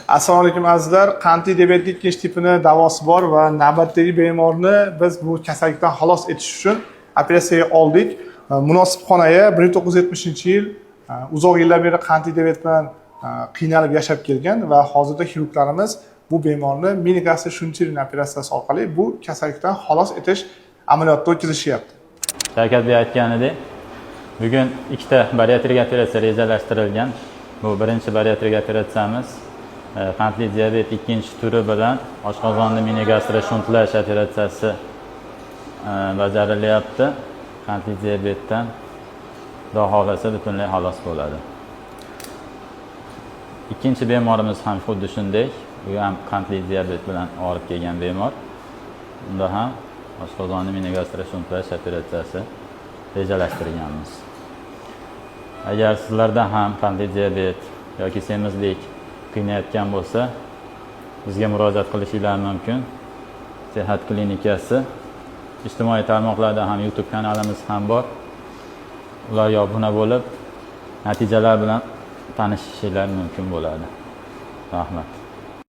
Assalomu alaykum, azizlar. Qandli diabetning ikkinchi tipini davosi bor va navbatdagi bemorni biz bu kasallikdan xalos etish uchun operatsiyaga oldik. Munosib xonaga 1970-yil uzoq yillar beri qandli diabet bilan qiynalib yashab kelgan va hozirda xirurglarimiz bu bemorni mini gastroshuntирование operatsiyasi orqali bu kasallikdan xalos etish amaliyotini o'tkazishyapti. Shavkatbek aytganidek, bugun ikkita bariatrik operatsiya rejalashtirilgan. Bu birinchi bariatrik operatsiyamiz qandli diabet ikkinchi turi bilan oshqozonni mini gastroshuntlash operatsiyasi bajarilyapti. Qandli diabetdan, Xudo xohlasa, butunlay xalos bo'ladi. Ikkinchi bemorimiz ham xuddi shunday. U ham qandli diabet bilan og'rib kelgan bemor. Unda ham oshqozonni mini gastroshuntlash operatsiyasi rejalashtirganmiz. Agar sizlarda ham qandli diabet yoki semizlik qiynayotgan bo'lsa, bizga murojaat qilishinglar mumkin. Sehat klinikasi, ijtimoiy tarmoqlarda ham, YouTube kanalimiz ham bor. Ularga obuna bo'lib, natijalar bilan tanishishinglar mumkin bo'ladi. Rahmat.